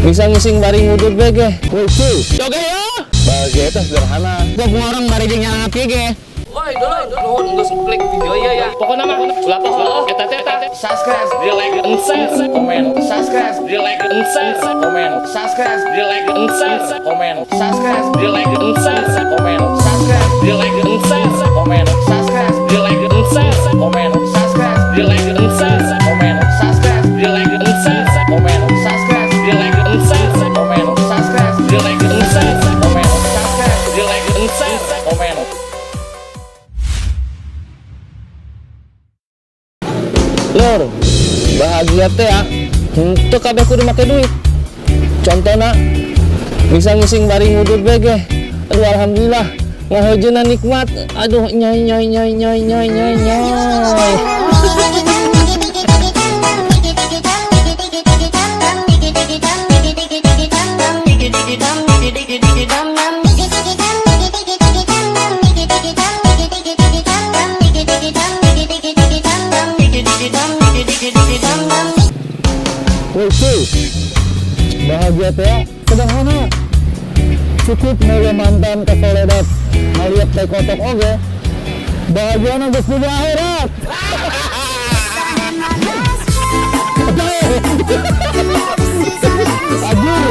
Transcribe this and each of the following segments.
Bisa ngising bari ngudud ge. Lucu. Oke ya. Bahagia itu sederhana. Gua ngorong bari jeung nyala api ge. Woi, dulu, nuhun geus klik video ieu ya. Pokoknya mah ulah poho eta teh subscribe, di like, and share, Komen, subscribe, di like, and share, komen, subscribe, di like, and share, komen, subscribe, di like, and share, komen, subscribe, di like, and share, komen, subscribe, di like, and share, komen, subscribe, di like, and share, komen, subscribe, di like, and share, komen, subscribe, di like, and share, komen, subscribe, di like, and share, komen, subscribe, di like, and share. Komen. Lur, bahagia teh ya. Henteu kabeh kudu make duit. Contohna bisa ngising bari ngudud ge. Aduh, alhamdulillah. Ngahojeuna nikmat. Aduh, nyoy nyoy nyoy nyoy nyoy nyoy nyoy. Lucu. Bahagia teh sederhana. Cukup mulai mantan ke soledad ngaliat teh kotok oge. Bahagia geus dunia akhirat. Ajur.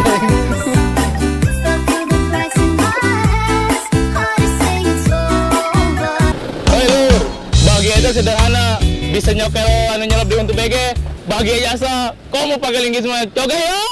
Hoi lur, bahagia itu sederhana. Bisa nyokel anu nyelop di untuk BG. Bahagia jasa. Kau mau pakai linggis mah? Coba ya.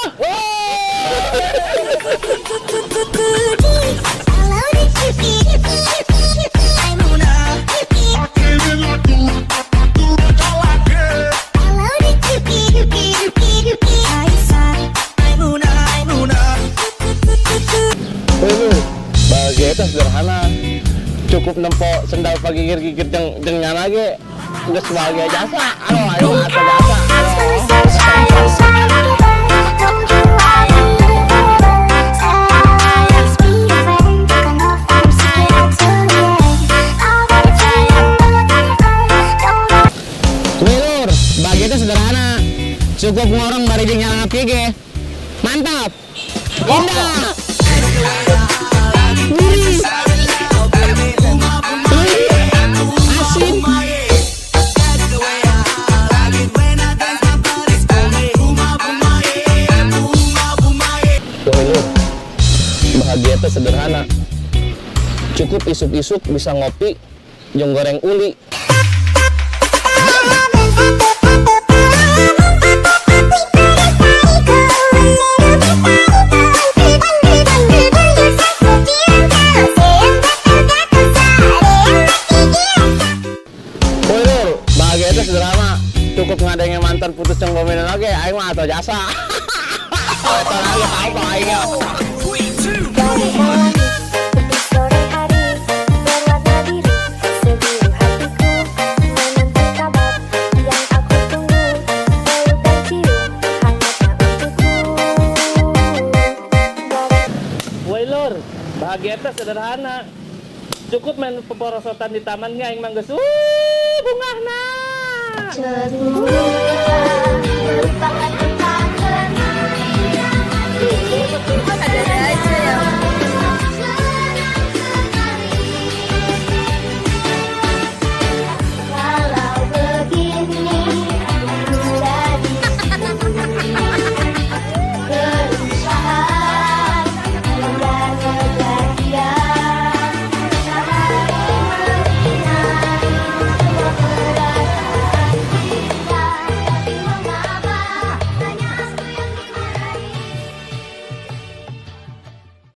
Hoi lur, bahagia itu sederhana. Cukup nempo sendal pagigir-gigir jeung jeung nyana ge. Geus bahagia jasa. Aduh, ayo atuh jasa. Nih lur, bahagia itu sederhana. Cukup ngorong bari jeung nyala api ge. Mantap. Indah. Gurih. Asin. Woi lur, bahagia itu sederhana. Cukup isuk-isuk bisa ngopi jeung goreng uli. Woi lur, bahagia itu sederhana. Cukup ngadengin mantan putus jeung gomenan oge, aing mah atau jasa. Atau lagi apa aing ya. Sore hari berwarna biru, sebiru hatiku menanti kabar yang aku tunggu, peluk dan cium hangatnya untukku. Woi lur, bahagia itu sederhana. Cukup main peporosotan di taman ge aing mah geus bungahna. Lupakan.